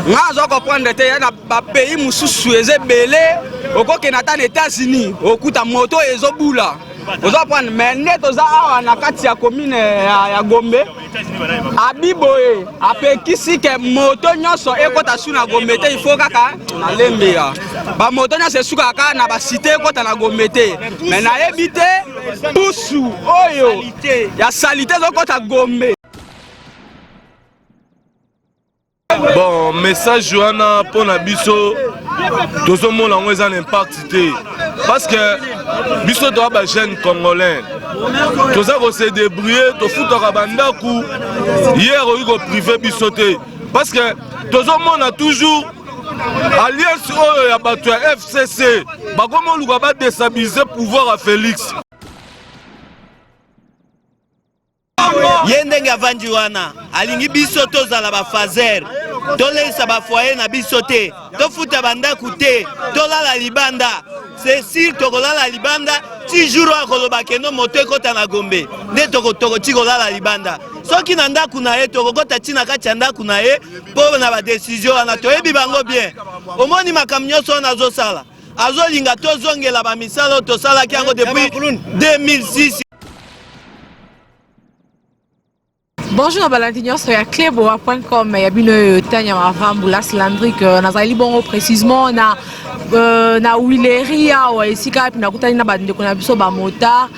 Nga aza comprendre te, ya na bapays mosusu eza ebele, okokende ata na États-Unis okuta moto ezobula, oza comprendre. Mais nde toza awa na kati ya commune ya Gombe, abi boye apekisi ke moto nyonso ekota su na Gombe te. Il faut kaka nalembela bamoto nyonso esukaka kaka na basite, ekota na Gombe te. Mais nayebi te pusu oyo ya saleté ezokota Gombe. Bon, message wana mpona biso, tozomona yango eza na impact te, parce que biso toza bajeune congolais, toza kose débrouiller, tofutaka bandako. Ye akoki kopriver biso te, parce que tozomona toujours alliance oyo ya bato ya FCC bakomi oluka badéstabiliser pouvoir ya Félix. Ye ndenge avandi wana, alingi biso tozala bafaser, toleisa bafoyer na biso te, tofuta bandako te, tolala libanda. C'est sûr, tokolala libanda ti jour oyo akoloba kendo moto ekɔta na Gombe. Nde tokoti kolala libanda. Soki na ndako na ye, tokokɔta ti na kati ya ndako na ye mpo na badécision wana. Toyebi bango bien. Omoni makambo nyonso wana azosala, azolinga tozongela bamisala oyo tosalaki yango depuis 2006. Bonjour na balandi nyonso ya cleboa.com. Ya bino oyo Tania Mavambu la cylindrique. Nazali bongo précisément na Huilerie awa, esika wapi nakutani na bandeko na biso bamotard,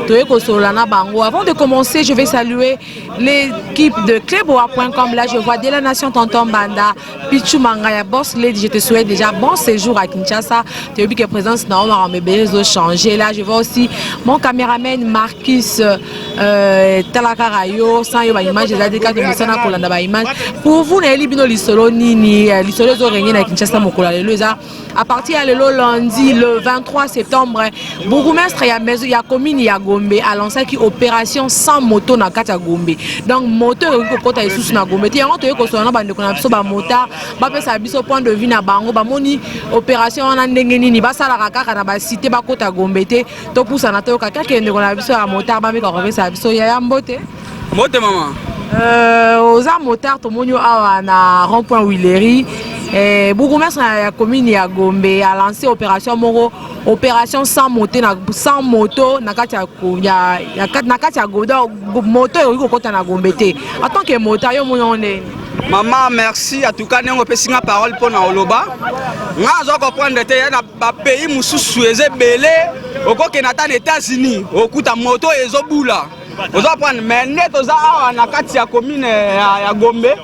toye kosolola na bango. Avant de commencer, je vais saluer l'équipe de cleboa.com. Là, je vois de la nation, Tonton Banda, Pichu Mangaya, Boss Lady. Je te souhaite déjà bon séjour à Kinshasa. Toyebi que présence na makambo ebele ezochanger. Là, je vois aussi mon caméraman Marcus Talaka Rayo. Sans yo, baimage eza te. Kaka mosana kolanda baimage pour vous. Nayeli bino lisolo nini? Lisolo ezorégner na Kinshasa mokolo ya lelo eza à partir ya lelo lundi le 23 septembre. Bourgmestre ya maison ya commune ya Gombe alancaki opération sans moto na kati ya Gombe. Donc moto ekoki kokɔta lisusu na Gombe te. Yango toyei kosolola na bandeko na biso bamotard, bapesa biso point de vue na bango, bamoni opération wana ndenge nini, basalaka kaka na basite, bakɔta Gombe te. Topusana, toyoka kaka ndeko na biso ya motard, bameka kopesa biso. Yaya, mbote. Mbote, mama. Oza motard, tomoni yo awa na rond point Huilerie. Bourgmestre ya commune ya Gombe a lancé opération moko, opération sans moto, sans moto na kati ya Gombe. Donc moto ekoki kokɔta na Gombe te. En tant que motard, yo omoni yango ndeni? Mama, merci en tout cas ndenge opesi nga parole mpo na oloba. Nga aza comprendre te, ya na bapays mosusu eza ebele, okokende ata na États-Unis okuta moto ezobula, oza comprendre. Mais nde toza awa na kati ya commune ya Gombe,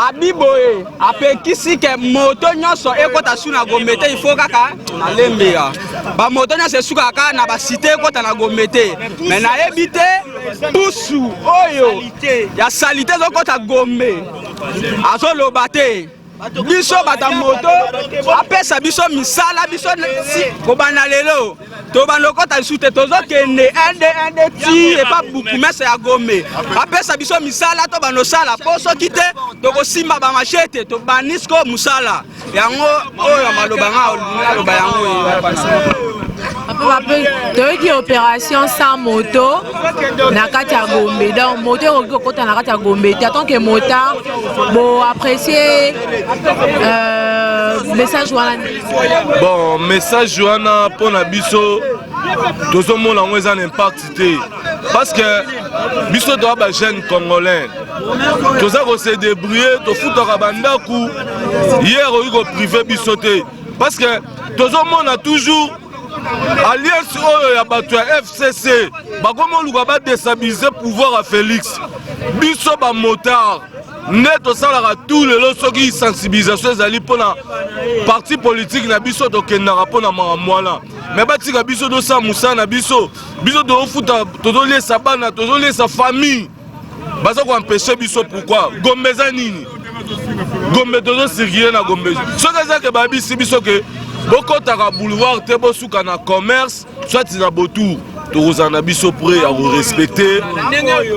abi boye apekisi ke moto nyonso ekɔta su na Gombe te. Il faut kaka nalembela bamoto nyonso esukaka kaka na basite, ekɔta na Gombe te. Mais nayebi te pusu oyo ya saleté ezokɔta Gombe, azoloba te. Biso bato ya moto, apesa biso misala. Biso si kobanda lelo tobanda okɔta lisusu te. Tozokende inde inde ti epa bourgmestre ya Gombe, apesa biso misala, tobanda osala, mpo soki te tokosimba bamachete. Tobandi sikoyo mosala yango oyo. Maloba nga aloba yango. Toyoki opération sans moto na kati ya Gombe. Donc moto ekoki kokɔta na kati ya Gombe te. En tant que motard, bo apprécier message wana? Bon, message wana mpona biso, tozomona yango eza na impact te, parce que biso toza bajeune congolais, toza kose débrouiller, tofutaka bandako. Ye akoki kopriver biso te, parce que tozomona toujours alliance oyo ya bato ya FCC bakomi oluka badéstabiliser pouvoir ya Félix. Biso bamotard nde tosalaka tout. Lelo soki sensibilisation ezali mpona parti politique na biso, tokendaka mpona makambo wana. Me batika biso tosala mosala na biso. Biso tozofuta, tozoliesa bana, tozoliesa famille. Baza koempêcher biso pourquoi? Gombe eza nini? Gombe, tozocirculer na Gombe. Soki eza ke babisi biso ke bokɔtaka boulevard te, bosuka na commerce soit na botour, tokozala na biso prêt ya korespecter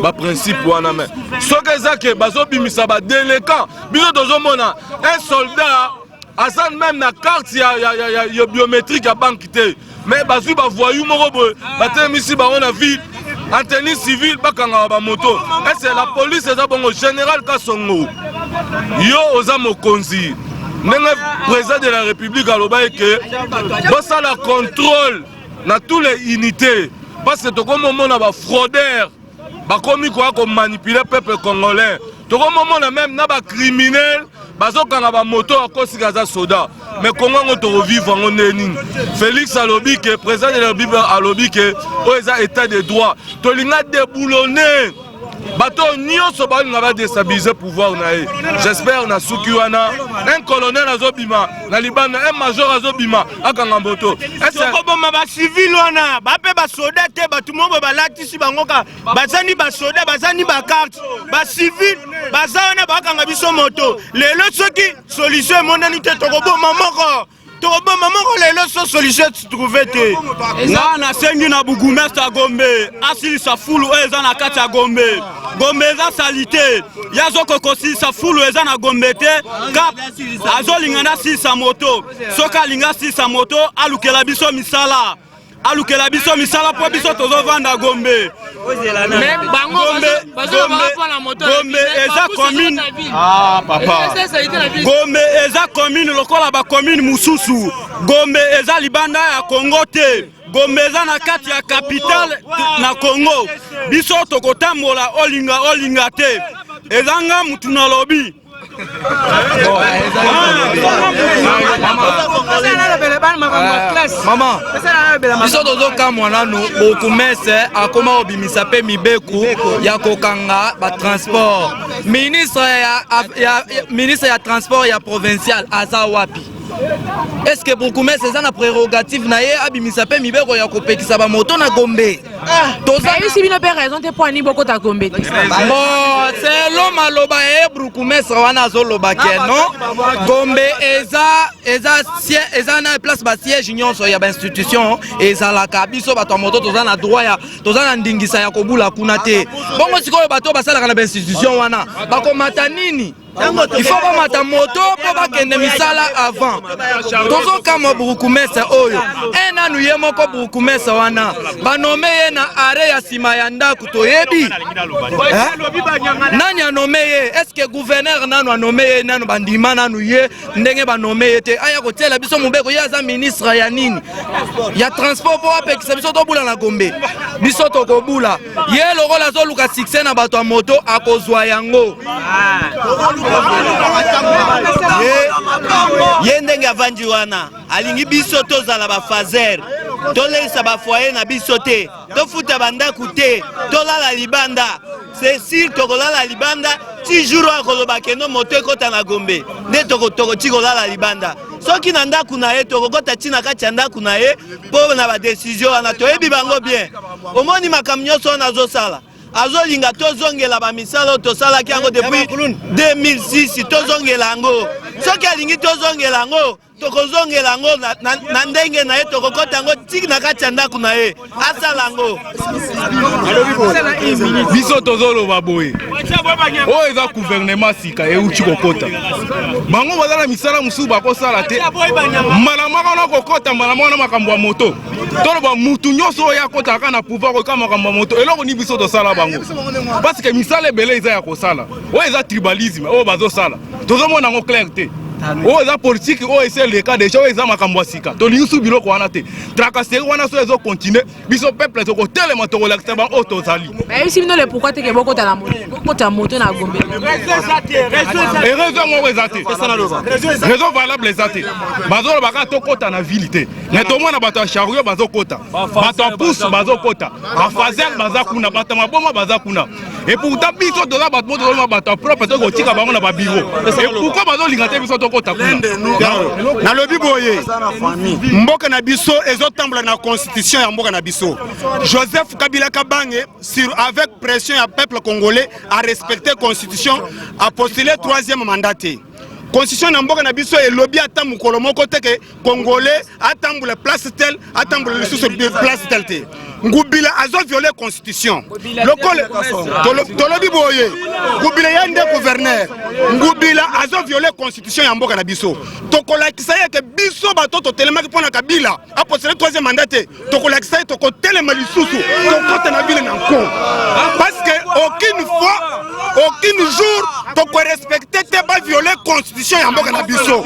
baprincipe wana. Me soki eza ke bazobimisa badélinquant, biso tozomona un soldat aza même na carte ya biométrique ya banque te, mais bazwi bavoyou moko boye, batelemisi bango na ville en tenue civile, bakangaka bamoto. Ese la police eza bongo? Général Kasongo. Yo oza mokonzi, ndenge président de la République aloba eke bosala contrôle na tous les unités, parce que tokomi omona bafraudeur bakomi koya komanipuler peuple congolais. Tokomi omona même na bacriminel bazokanga bamoto akosika aza soda. Mais Kongo yango, tokovivre yango nde nini? Félix alobi ke, président de la République alobi ke oyo eza état de droit. Tolinga déboulonner bato oyo nyonso balinga badéstabiliser pouvoir na ye. J'espère na suki wana, un colonel azobima na libanda, un major azobima, akanga moto. Tokoboma bacivile wana, bape basoda te. Bato moko balatisi bango ka baza ni basoda, baza ni bacarte. Bacivile baza wana, bakanga biso moto lelo. Soki solution emonani te, tokoboma moko, tokoboma moko lelo so solution trouve te. Nga nasengi na bourgmestre ya Gombe asilisa fulu oyo eza na kati ya Gombe. Gombe eza saleté. Ye azokoka kosilisa fulu eza na Gombe te, kap azolinga nde asilisa moto. Soki alingi asilisa moto, alukela biso misala, alukela biso misala, mpo biso tozovanda Gombe. Gombe eza commune, Gombe eza commune lokola bacommune mosusu. Gombe eza libanda ya Kongo te, Gombe eza na kati ya capitale na Kongo. Biso tokotambola, olinga olinga te. Eza nga mutu nalobi. Mama, biso tozokamwa nanu. Bourgmestre akoma kobimisa mpe mibeko ya kokanga batransport. Ministre ya transport ya provincial aza wapi? Est ce que bourgmestre eza na prérogative na ye abimisa mpe mibeko ya kopekisa bamoto na Gombe? Toyebisi bino mpe raison te mpo ani bokota Gombe te. Bon, selon maloba ye bourgmestre wana, azoloba ke non, Gombe eza na place basiège nyonso ya bainstitution ezalaka. Biso bato ya moto toza na droit ya, toza na ndingisa ya kobula kuna te. Bongo sikoyo bato basalaka na bainstitution wana bakomata nini? Il faut bamata moto mpo bakende misala avant. Tozokamwa bourgmestre oyo e nanu ye moko bourgmestre wana banommer ye na are ya nsima ya ndako. Toyebi nani anommer ye. Est-ce gouverneur nanu anommer ye? Nanu bandima nanu ye ndenge banommer ye te, aya kotiela biso mobeko. Ye aza ministre ya nini? Ya transport, mpo apekisa biso tobula na Gombe. Biso tokobula. Ye lokola azoluka succès na bato ya moto, akozwa yango. Ye ndenge avandi wana, alingi biso tozala bafaser, toleisa bafoyer na biso te, tofuta bandako te, tolala libanda. C'est sûr, tokolala libanda ti jour oyo akoloba kendo moto ekɔta na Gombe. Nde tokoti kolala libanda. Soki na ndako na ye, tokokɔta ti na kati ya ndako na ye mpo na badécision wana. Toyebi bango bien. Omoni makambo nyonso wana azosala, azolinga tozongela bamisala oyo tosalaki yango depuis 2006. Tozongela yango. Soki alingi tozongela yango, tokozongela yango na ndenge na ye. Tokokɔta yango tiki na kati ya ndako na ye, asala yango. Biso tozoloba boye: oyo eza gouvernement sika euti kokota. Bango baza na misala mosusu bakosala te. Mbala moko na kokota, mbala moko na makambo ya moto. Toloba mutu nyonso oyo akotaka kaka na pouvoir oyo, kaka makambo ya moto. Eloko nini biso tosala bango? Parce que misala ebele eza ya kosala. Oyo eza tribalisme oyo bazosala, tozomona yango clair te. Oyo eza politike oyo esi eleka déjà. Oyo eza makambo ya sika. Tolingi su biloko wana te. Tracasserie wana so ezocontinuer, biso peuple tokotelema, tokolakisa bango oyo tozali. Bayebisi bino le pourquoi te ke bokota na moto, bokota moto na Gombe? Raison moko eza te, raison valable eza te. Bazoloba kaka tokɔta na ville te, mais tomona bato ya chariot bazokɔta, bato ya pousse bazokɔta, bafaser baza kuna, bato ya maboma baza kuna. Et pourtant biso toza bato mo tozoloma, bato ya propre. Tokotika bango na babureau. Et pourquoi bazolinga te biso tokɔta kuna? Nalobi boye: mboka na biso ezotambola na constitution ya mboka na biso. Joseph Kabila Kabange, sur avec pression ya peuple congolais, a respecté constitution, a postulé troisième mandat te. Constitution na mboka na biso elobi ata mokolo moko te ke Congolais atambola place tel, atambola lisusu place tel te. Ngubila azoviole constitution. Lokola tolobi boye, Ngubila ye nde gouverneur. Ngubila azoviole constitution ya mboka na biso. Tokolakisa ye ke biso bato totelemaki mpo na Kabila apostule troisième mandat te. Tokolakisa ye, tokotelema lisusu, tokota na ville na nko, parce que aucune fois, aucune jour. Tokorespecte te baviole constitution ya mboka na biso.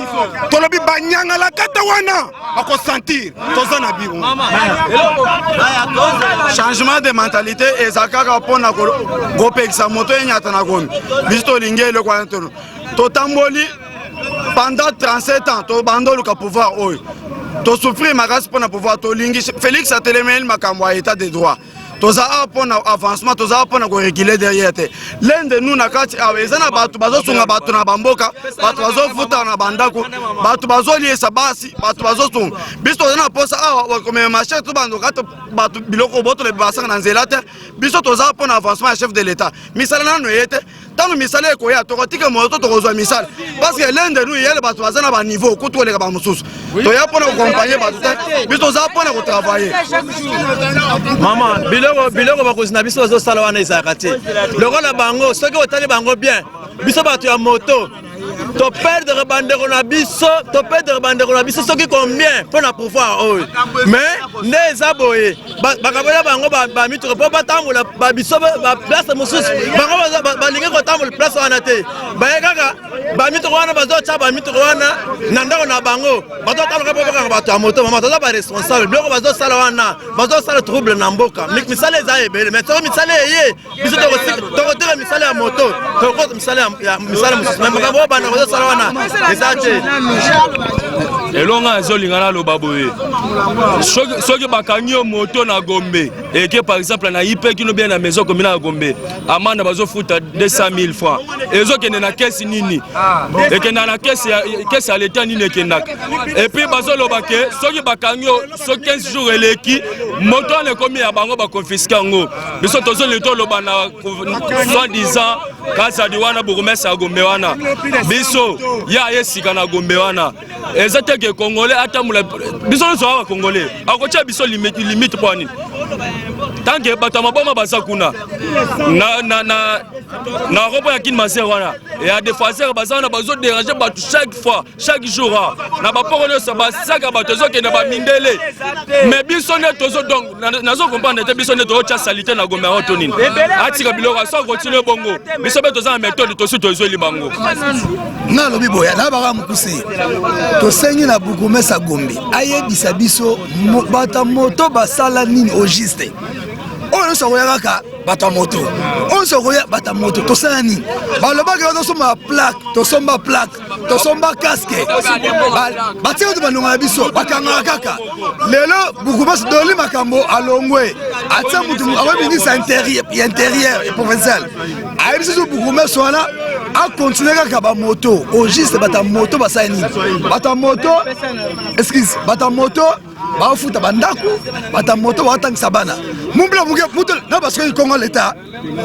Tolobi banyangalakata wana bakosentir toza na biro. Changement de mentalité eza kaka mpona kopekisa moto enyata na komi. Biso tolingi eloko wana totamboli pendant 37 ans, tobanda oluka pouvoir oyo, tosouffrir makasi mpona pouvoir. Tolingi Félix atelemeli makambo ya état de droit. Toza awa mpona avancement, toza awa mpona koreculer derrière te. L'un de nous na kati awa eza na bato bazosunga bato na bamboka, bato bazofuta na bandako, bato bazoliesa basi, bato bazosunga biso. Toza na posa awa bakomema machete to bandoka to bato biloko botola basaka na nzela te. Biso toza mpona avancement ya chef de l'État. Misala nano ye te. Ntango misala ekoya, tokotika moto, tokozwa misala, parce que l'un de nous yele bato baza na baniveau kutu koleka bamosusu. Toya mpona koaccompagner bato te, biso toza mpona kotravailler. Mama, biloko bakonzi na biso bazosala wana ezalaka te. Lokola bango, soki otali bango bien, biso bato ya moto toperdre bandeko na biso, toperdre bandeko na biso soki combien mpo na pouvoir oyo. Mais nde eza boye, bakabola bango bamituka mpo batambola babiso baplace mosusu. Bango balingi kotambola place wana te. Baye kaka bamituka wana, bazotya bamituka wana na ndako na bango, bazotambola mpo bakanga bato ya moto. Mama, toza baresponsable. Biloko bazosala wana, bazosala trouble na mboka. Misala eza ebele, mais soki misala eye, biso tokoteka misala ya moto, tokota misala ya misala mosusu. Mais makambo oyo bana bazosala wana eza te. Elonga azolinga naloba boye: soki bakangi yo moto na Gombe, eke par exemple na ipe kino bien na maison commune ya Gombe, amende bazofuta 200 000 francs. Ezokende na kesi nini? Ekendaka na kesi ya leta nini ekendaka? Et puis bazoloba ke soki bakangi yo, soki 15 jours eleki, moto wana ekomi ya bango, baconfiske yango. Biso tozolingi toloba na soi-disant Kazadi wana, bourgmestre ya Gombe wana, biso ye aye sika na Gombe wana, eza te ke Congolais atambola. Biso nyonso awa Congolais, akotia biso limite mpo nini? Tant que bato ya maboma baza kuna na rond-point ya Kin Maser wana, ya défenseur, baza wana, bazodéranger bato chaque fois, chaque jour na bapoko nyonso, basaka bato ezokende bamindele. Mais biso nde tozo, donc nazo comprendre te, biso nde tozotya saleté na Gombe yango to nini? Atika biloko so continue bongo, biso mpe toza na méthode, tosi tozweli bango. Nga alobi boye, nayebaka mokuse. Tosengi na bourgmestre Gombe ayebisa biso bato ya moto basala nini au juste. Oyo nyonso akoya kaka bato ya moto, oyo nyonso akoya bato ya moto, tosala nini? Balobaki tosomba plaque, tosomba plaque, tosomba casque, batika to bandongo na biso bakangaka kaka. Lelo bourgmestre Doli Makambo alongwe, atia mutu akoyi ministre ya intérieur provincial. Ayebisi so bourgmestre wana akontinue kaka bamoto. Au juste, bato ya moto basala nini? Bato ya moto, excuse, bato ya moto baofuta bandako, bato ya moto baotangisa bana. Mumbula muke mutu na basoki Kongo leta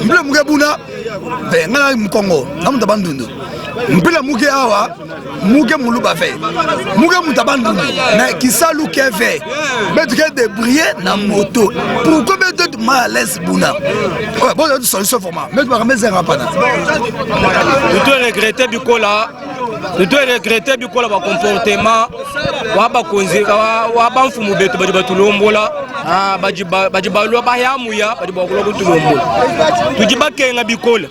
mbula muke buna ve nga na Mukongo na mutu Bandundu, mpila muke awa muke muluba ve muke mutu Bandundu, mais kisalu ke ve betu ke débrouiller na moto. Pourquoi betu mal à l'aise buna? Bon, solution vraiment mais makambo ezanga pana. Tuto regretter bikola, tuto regretter bikola bacomportement wa bakonzi wa bamfumu betu badi batulombola, badi balwa bayamuya, badi bakulwa kutulombola, tudi bakenga bikola.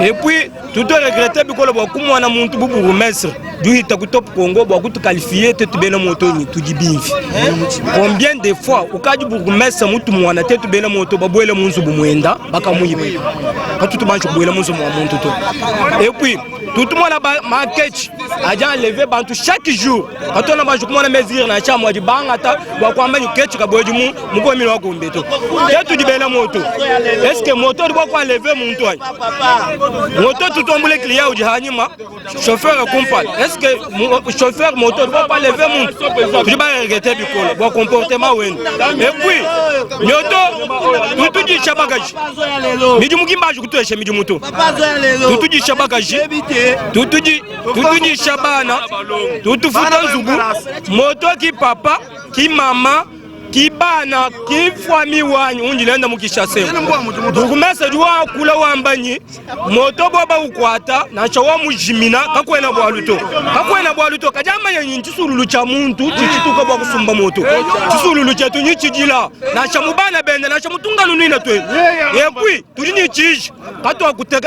Et puis tuto regretter bikola bwa kumwana muntu bu bourgmestre duhita ku Top Congo bwa kutuqualifier te tubena moto ni tudi bimvi. Combien de fois ukadi bourgmestre mutu mwana te tubena moto babwele munzu bumwenda bakamuyiba katutu bantu kubwela munzu mwa muntu to. Et puis tutu mwana makechi aja enlever bantu chaque jour, katona bantu kumwana mesure na cha mwadi bangata bwa kwamba ni kechi kabweji mu mukomi wa Gombe to te tudi bena moto. Est-ce que moto bwa kwa enlever muntu ai moto tutombule client udi hanyuma, chauffeur akumpala? Est-ce que chauffeur moto bwa kwa enlever muntu? Tudi ba regretter bikolo bwa comportement wenu. Et puis mioto tutudisha bagaji midimu kimbaji kutwesha midimu to tutudisha bagaji, tutudisha bana, tutufuta nzubu. Moto ki papa ki mama ki Bana kifwami wanyi undilenda mukishase bourgmestre wakula wambanyi moto boba ukwata nansha wa mujimina kakwena bwalu to, kakwena bwalu to. Kadi amanya nyi tshisululu tshia muntu tshitshituka bua kusumba moto, tshisululu tshietu nyi tshidila nansha mu bana bende nansha mu tunganunuina tuetu. Et puis tudi ne tshiji,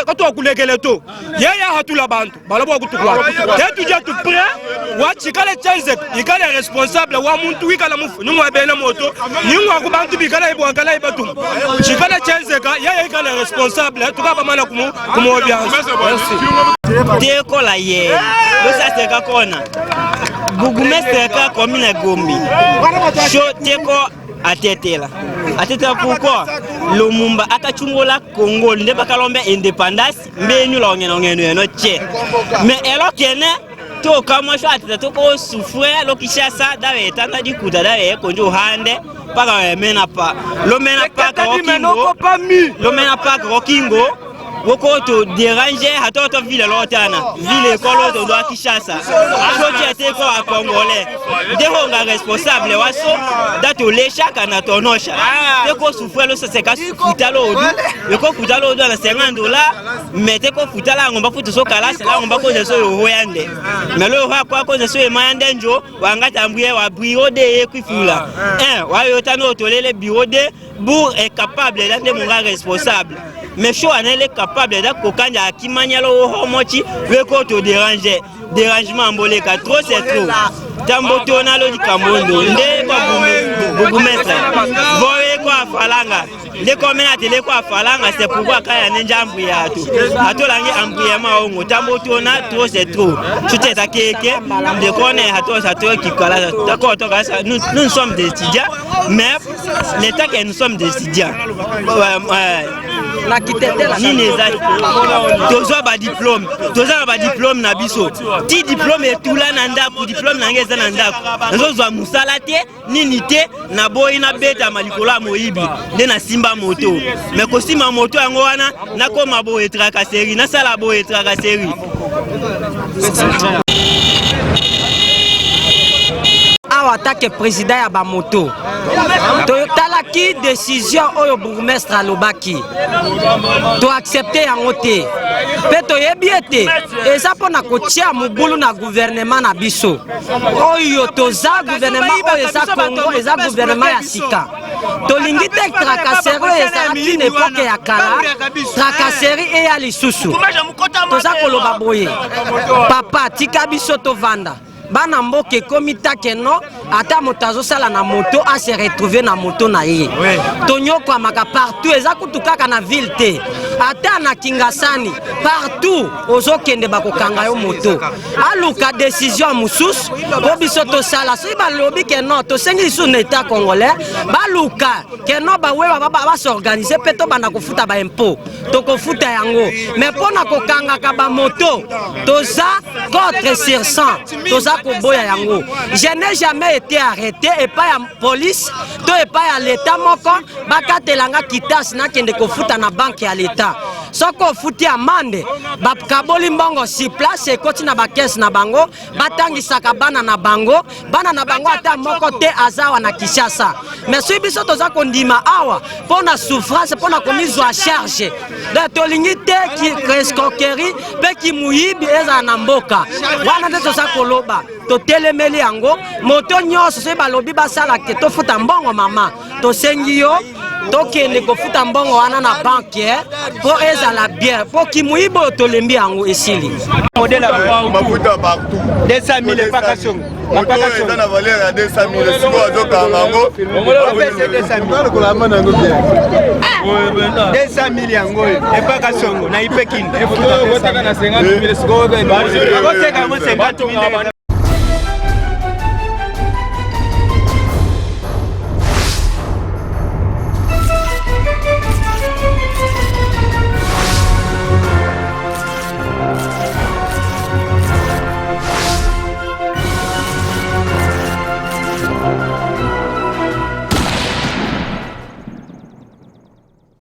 katuakulekele to. Yeye ahatula bantu bala bua kutukuata te tudia tu prêt wa tshikale tshienzeka ikale responsable wa muntu wikala mufu ni ngwa bena moto ni ngwa ku bantu bikala ibwakala ibatuma tshikale tshienzeka yeye ikale responsable tukabamana kumu kumu audience. Merci. Tekola ye losaseka kona bourgmestre ka commune Gombe sho teko atetela atetela pourquoi Lumumba akachungola Congo nde bakalombe indépendance mbenu la ongeno ngeno eno che mais elokene tokamwa sho ateta toko souffrir lo Kinshasa dawe etanda dikuta dawe konjo hande paka wemena pa lomena paka okingo lomena paka okingo woko to déranger hato to ville lotana ville ekolo to doit Kinshasa so ti ko a congolais nde honga responsable waso da to lesha kana to nosha te ko souffrir lo sese ka futa lo odu eko futa lo odu na 50 dollars mais te ko futa la ngomba futa so kala la ngomba ko so yo hoyande mais lo ho kwa ko so e mayande njo wangata mbuye wa bureau de ye kwifula un wa yo tano tolele bureau de bourg est capable d'être mon gars responsable mais show anele capable da kokanja akimanya lo homochi weko to déranger dérangement mboleka trop c'est trop tambo tona lo likambondo nde kwa bourgmestre voye kwa falanga nde komena tele kwa falanga c'est pourquoi kaya nenja ambuya to atolangi ambuya maongo tambo tona trop c'est trop tout est akeke nde kone hato hato kikala d'accord to kasa nous nous sommes des étudiants mais l'état que nous sommes des étudiants nini eza tozwa badiplome toza na badiplome na biso ti diplome etula na ndako diplome na ngai eza na ndako nazozwa mosala te nini te naboyi nabetama likolo ya moyibi nde nasimba moto me kosimba moto yango wana nakoma boye tracasserie nasala boye tracasserie. Awa atake président ya bamoto totalaki décision oyo bourgmestre alobaki toaccepte yango te mpe toyebi ete eza mpo na kotia mobulu na gouvernement na biso oyo toza gouvernement oyo eza Congo eza gouvernement ya sika tolingi te tracasserie oyo ezalaki na epoke ya kala tracasserie eya lisusu toza koloba boye papa tika biso tovanda bana mboka ekomi takeno ata moto azosala na moto a se retrouver na moto na ye tonyokwamaka partout eza kutu kaka na ville te ata na Kingasani partout ozokende bakokanga yo moto aluka décision mosusu po biso tosala soki balobi ke non tosengi lisusu na état congolais baluka ke non bawewa basorganize mpe tobanda kofuta baimpôt tokofuta yango mais mpo na kokangaka bamoto toza contre sur 100 toza koboya yango. Je n'ai jamais été arrêté epai ya police to epai ya leta moko bakatelanga kitasi nakende kofuta na banke ya leta soki ofuti amande bakaboli mbongo sur place ekoti na bakese na bango batangisaka bana na bango bana na bango ata moko te aza awa na Kinshasa mais soki biso toza kondima awa mpo na souffrance mpo na komizwa charge donc tolingi te escroquerie mpe kimuyibi ezala na mboka wana nde toza koloba totelemeli yango moto nyonso soki balobi basala te tofuta mbongo mama tosengi yo tokende kofuta mbongo wana na banke mpo ezala bien mpo kimuyibi oyo tolembi yango esili. Mafuta partout 200 000 epaka songo moto eza na valeur ya 200 000 sikoyo azokanga yango 200 000 yango oyo epaka songo na ipekini bakoseka yango 50 000.